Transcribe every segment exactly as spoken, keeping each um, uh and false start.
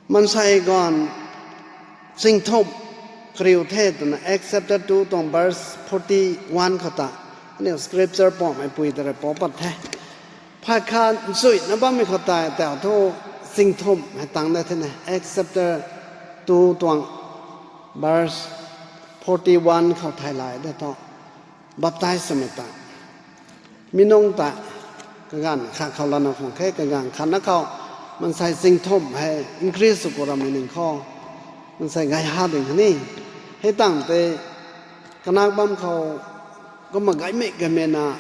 Mansei ganv singthumh kariu the twna Acts chapter two tuang verse forty one khou ta aniu scripture pamei pui ta rui pou pat the. Phay khat nchuina bammei khou tei tau thu singthumh hei tang de thena Acts chapter two tuang verse forty one khou thaylay de thu baptize swmei ta mi nungc ta kaganv khat khou lana khang khe, kaganv khatna khou mansei singthumh hei increase sw ku ramei ning khou mansei gay ha ding khe ni. Hei tangv tei kanak bam khou kumna gaymei gaymei na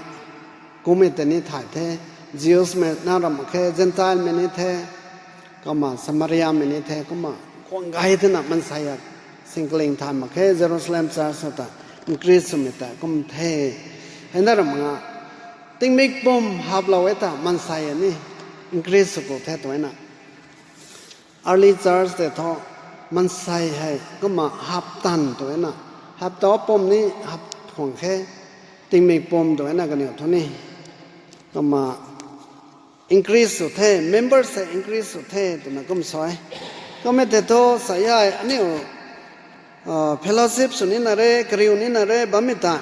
kummei tei ni thay the, Jews mei na ram mak khe, Gentile mei ni the, kumna Samaria mei ni the, kumna kuang gay thena mansei a singkaling thay mak khe, Jerusalem church ta increase swmei ta kum the. Hei na ram nga tingmik pum haplou e ta mansei a ni increase sw ku the twna early church tei thu mansei hei kumna hap tan twna, hap ta pum ni hap khwang khe, tingmik pum twna kaniw thu ni kumna increase sw the, members hei increase sw the twna kum sa e. Kummei tei thu sa e aniu fellowship sw nina re, kariu nina re bammei ta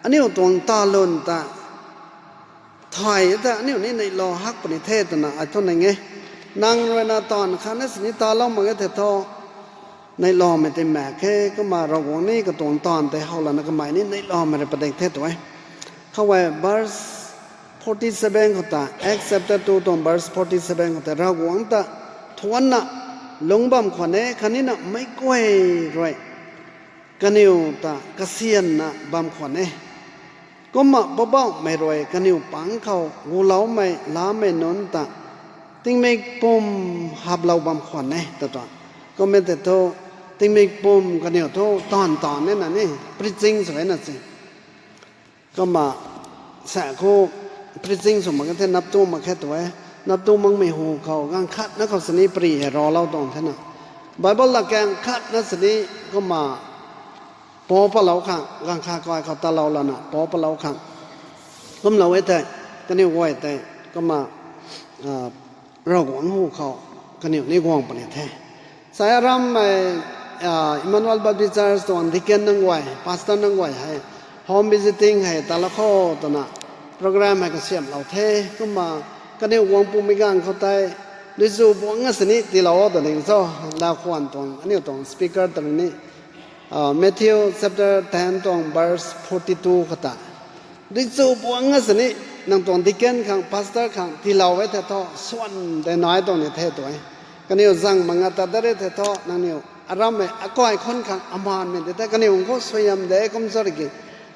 aniu tuang talun ta thay ta aniu ni neihlou hak puni the twna ai thu ning e. Nang ruina taanv khatna sini talou mak e the thu neihloumei tei mak khe, kumna Ravguangc ni katuang taanv tei how lana kamei ni neihloumei rui padik the tw e. Khou e verse forty seven khou ta, Acts chapter two tuang verse forty seven khou ta Ravguangc ta thuanna lungc bam khwan e, khatni na meic guay rui kaniw ta kasianna bam khwan e. Kumna Poubauhmei rui kaniw pang khou guloumei lamei nunc ta tingmik pum haplou bam khwan e ta ta. Kummei tei thu tingmik pum kaniw thu taanv taanv e na ni preaching sw e na se. Kumna sa khou preaching sw mak khe the, nap tu mak khe tw e. Nap tu makmei hu khou ganv khatna khou sini pary hei raclou tuang thena, Bible lat kaeng khatna sini kumna pou patlou khang, ganv khat kai khou talou lana pou patlou khang kumlou e thei, kaniw guay tei kumna Ravguangc hu khou kaniw ni guang puni the. Sa e arammei Emmanuel Baptist Church tuang deacon nunc guay, pastor nunc guay hei home visiting hei talou khou twna program hei kasiamhlou the. Kumna kaniw guang pumei ganv khou tei duichu buang nga sini tiilou o tw ning cho, lau khwan tuang aniu tuang speaker ta ni Matthew chapter ten tuang verse forty two khou ta, duichu buang nga sini nang tuang deacon khang, pastor khang tiilou e the thu swan tei nai tuang ni the tw e. Kaniw zang mak nga tat dat re the thu nangniw arammei akai khun khang amaanmei de the, kaniw khou suaihiam de kum cho riki,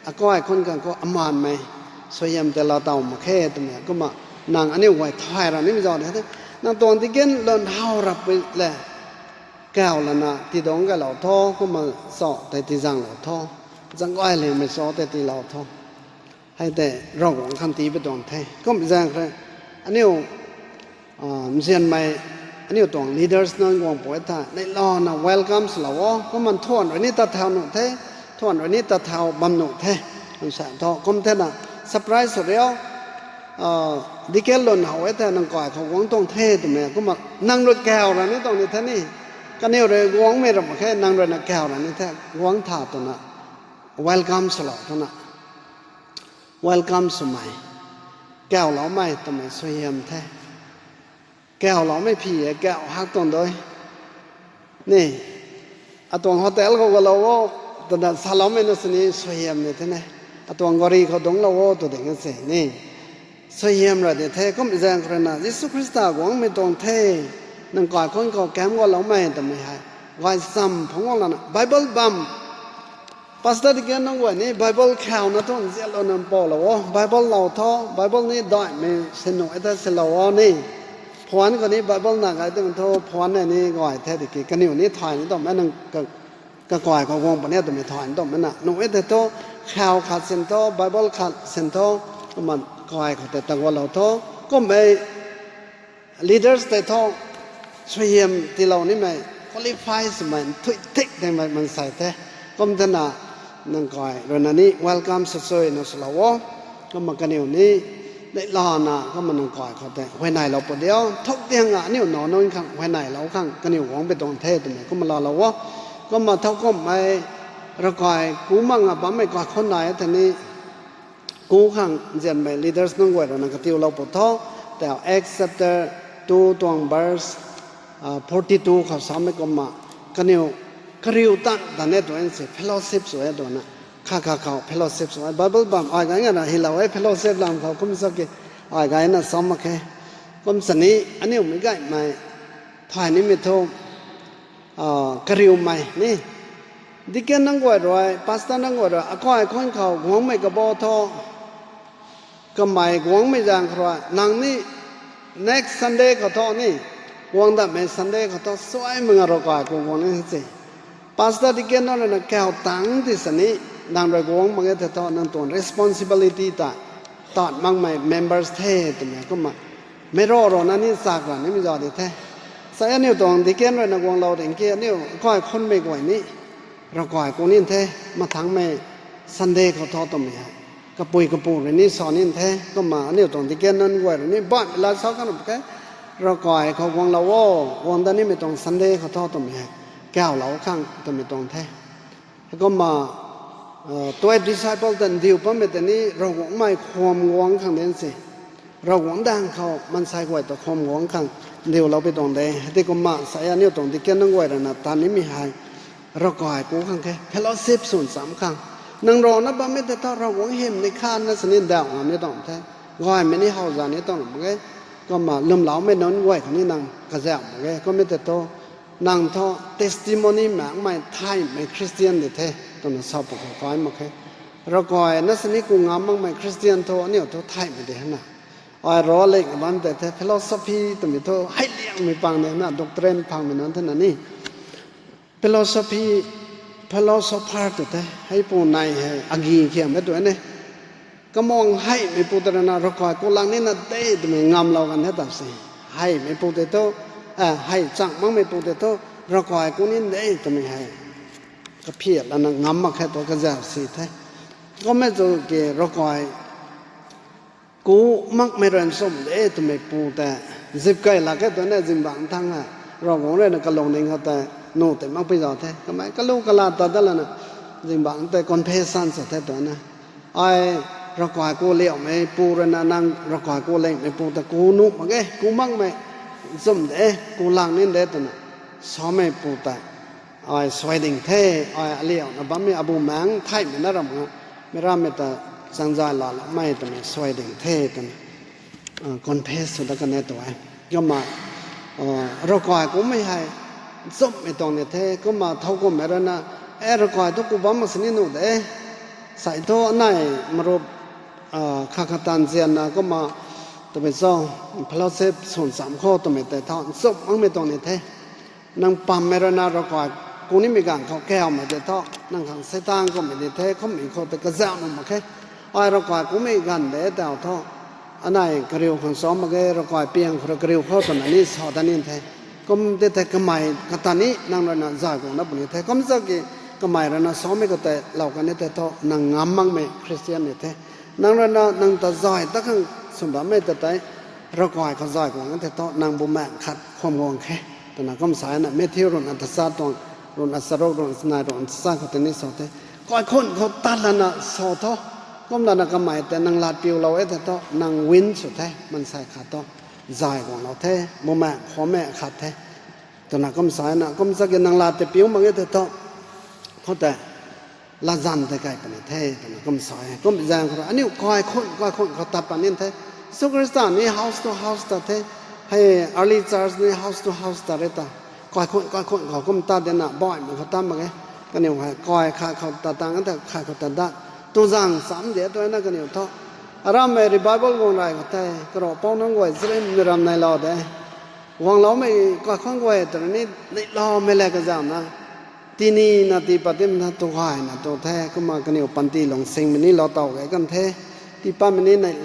akai khun khang khou amaanmei suaihiam tei laa taw mak khe twmei kumna nang aniu guay thay ra nimei zauc de the. Nang tuang deacon lun how rap le kau lana tiidungc kaylou tho, kumna cho tei tiizanglou tho, zang guay liangmei cho tei tiilou tho. Hei tei Ravguangc khang tii pui tuang the. Kum zaeng khe, aniu nzianmei, aniu tuang leaders nunc guang pui tha neihlouna welcome swlou o. Kumna thuan rui ni tat thau nuh the, thuan rui ni tat thau bam nuh the. Kumsa thu kum thena surprise sw rio, deacon lun how e the nang kai khou guang tuang the twmei kumna nang rui kau ra ni tuang ni the ni. Kaniw rui guangmei ram mak khe, nang rui na kau ra ni the, guang tha twna welcome swlou twna, welcome swmei, kauloumei twmei suaihiam the. Kauloumei phi e, kau hak tuang dui ni, atuang hotel khou galou o twna saloumei na sini suaihiam ni the ne. Atuang gari khou dungclou o tw ding se ni, suaihiam ra di the. Kum zaeng khou rui na Jisu Khrista guangmei tuang the, nang kai khun khou kam guloumei twmei hei gaychamv phungc guang lana Bible bam, pastor deacon nunc guay ni Bible khauna thu nzianlouna mpaulou o, Bible lou tho, Bible ni daihmei sin nuh e ta silou o ni. Phone khou ni Bible na gay tuang thu phone nei ni gay the tiki kaniw ni thay ni tuang mei nang kakai khou guang puni twmei thay ni tuang mei na nuh e the thu, khau khat sin tho, Bible khat sin tho, kumna kai khou tei ta gualou tho. Kummei leaders tei thu suaihiam tiilou nimei, qualify swmei, nthuih thik dingmei mansei the. Kum thena nang kai rui na ni welcome sw sui na swlou o. Kumna kaniw ni Neihlana kumna nang kai khou tei huayneylou pu diu. Thuk tiang a aniu nac nunc khang huayneylou khang kaniw guang pui tuang the twmei kumna laalou o. Kumna thowkumhmei ravkai ku mak nga bammei kaikhunc nai the ni, ku khang nzianmei leaders nunc guay rui na katiulou pu tho. Tau Acts chapter two tuang verse forty two khou samei kumna, kaniw kariu tan tan e tu e si, fellowship sw e twna. Kha kha khou fellowship sw e. Bible bam ai gay nga na hylou e, fellowship lam khou kum sa ki ai gay na sa mak khe. Kum sa ni, aniu mei gaymei thay nimei thu, kariumei ni, deacon nunc guay rui, pastor nunc guay rui akai khunc khou guangmei kabau thu, kamei guangmei zaeng khou rui nang ni next Sunday khou thu ni, guang datmei Sunday khou thu suaimei nga ravkai khou guang ni si. Pastor, deacon nunc rui na kau tang ti sa ni, nang rui guang mak ge the thu nang tuang responsibility ta tat makmei members the twmei kumna, mei ro ro na ni chak ra nimei za di the. Sa aniu tuang deacon rui na guanglou ding ki aniu kai khunmei guay ni ravkai ku ni the, mathangmei Sunday khou thu twmei hei kapui kapu rui ni sa ni the. Kumna aniu tuang deacon nunc guay rui ni bammei la sa kan pu khe, ravkai khou guanglou o, guang dat nimei tuang Sunday khou thu twmei hei kaulou khang twmei tuang the. Heikumna twelve disciple ta ndiu pammei tei ni Ravguangc mei khwan guang khang din si, Ravguangc daeng khou maansei guay ta khwan guang khang ndiulou pui tuang de. Hei ti kumna sa aniu tuang deacon nunc guay rui na tat nimei hei ravkai ku khang khe, fellowship swn cham khang. Nang rana bammei tei thu Ravguangc hym ni khan na sini ndauh ngam ni tuang the. Gaymei ni how za ni tuang mak ge. Kumna lwmloumei nunc guay khou ni nang kazauh mak ge. Kummei tei thu nang thu testimony makmei thaymei Christian di the twna sa pu khou kai mak khe. Ravkai na sini ku ngam makmei Christian thu aniu thu thaymei di hena. Ai ro lek bam tei the philosophy twmei thu hei liangmei pang di hena, doctrine phangmei nunc the na ni. Philosophy, philosopher tw the, hei pu nai hei agi khiam e tu e ne. Kamang heimeipu tei rui na ravkai ku lak nina de twmei ngamlou kan the ta se. Heimeipu tei thu, hei chang makmeipu tei thu, ravkai ku ni de twmei hei kaphiat lana ngam mak khe tu kazauh si the. Kummei chu ki ravkai ku makmei rui nchumh de twmei pu tei zipkai lak khe tu na zingbangc thang hei Ravguangc rui na kalungning khou tei nu tei makpui zauc the. Kamei kalu kala tat dat lana zingbangc tei confession sw the tu na. Ai ravkai ku liaumeipu rui na nang ravkai ku lingmeipu ta ku nuh mak ge, ku makmei nchumh de, ku lang nin de twna sameipu tei ai suai ding the, ai aliauna bammei abumaengc theihmei na ram nga, meic rammei ta changzay laloumei twmei suai ding the twna confess sw dat kan e tu e. Kumna ravkai kummei hei nchumhmei tuang ni the, kumna thowkumhmei rui na, e ravkai thu ku bam mak sini nuh de, sai thu anei marup kha kha tan zianna kumna twmei cho, fellowship swn cham khou twmei tei thu nchumh makmei tuang ni the. Nang pammei rui na ravkai ku nimei ganv khou kaumei tei thu nang khang Seitaan kummei di the, kummei khou tei kazauh nuh mak khe. Ai ravkai kummei ganv de tau thu anei kariu khang sa mak ge, ravkai piang khou rui kariu khou twna ni sa dat ni the. Kum tei tei kamei kata ni nang rui na zay guang na puni the. Kum cha ki kamei rui na samei khou tei lou kan ni tei thu nang ngam makmei Christian ni the. Nang rui na nang ta zay ta khang swn bammei ta tei ravkai khou zay guang tei thu nang bumaengc khat khwan guang khe twna kum sa na Matthew ruhna tachat tuang, ruhna charuk, ruhna chanei, ruhna tachat khou tei ni sa the. Kaikhunc khou tat lana sa tho. Kum lana kamei tei nang lat piulou e tei thu nang win sw the, maansei khat thu zay guanglou the, bumaengc khwanmei khat the twna kum sa na. Kum cha ki nang lat tei piu mak e tei thu khou tei latzan tei kai puni the twna kum sa e. Kum zaeng khou rui aniu kaikhunc kaikhunc khou tat pat ni the. Jisu Khrista ni house to house ta the. Hei early church ni house to house ta re ta, kaikhunc kaikhunc khou kum tat dena baihmei khou tat mak ge. Kaniw hei kai khat khou tat tang the, khat khou tat dat, tu zaeng cham de tu na kaniw thu arammei revival guang rey khou tei karav pou nunc guay zrimei ram neilou de. Guangloumei kaikhunc guay twna ni neihloumei le kazauhna, tinina tii pat timei na tu gayna tu the. Kumna kaniw panty lungsingmei ni lou tow ge kan the. Tii patmei ni neih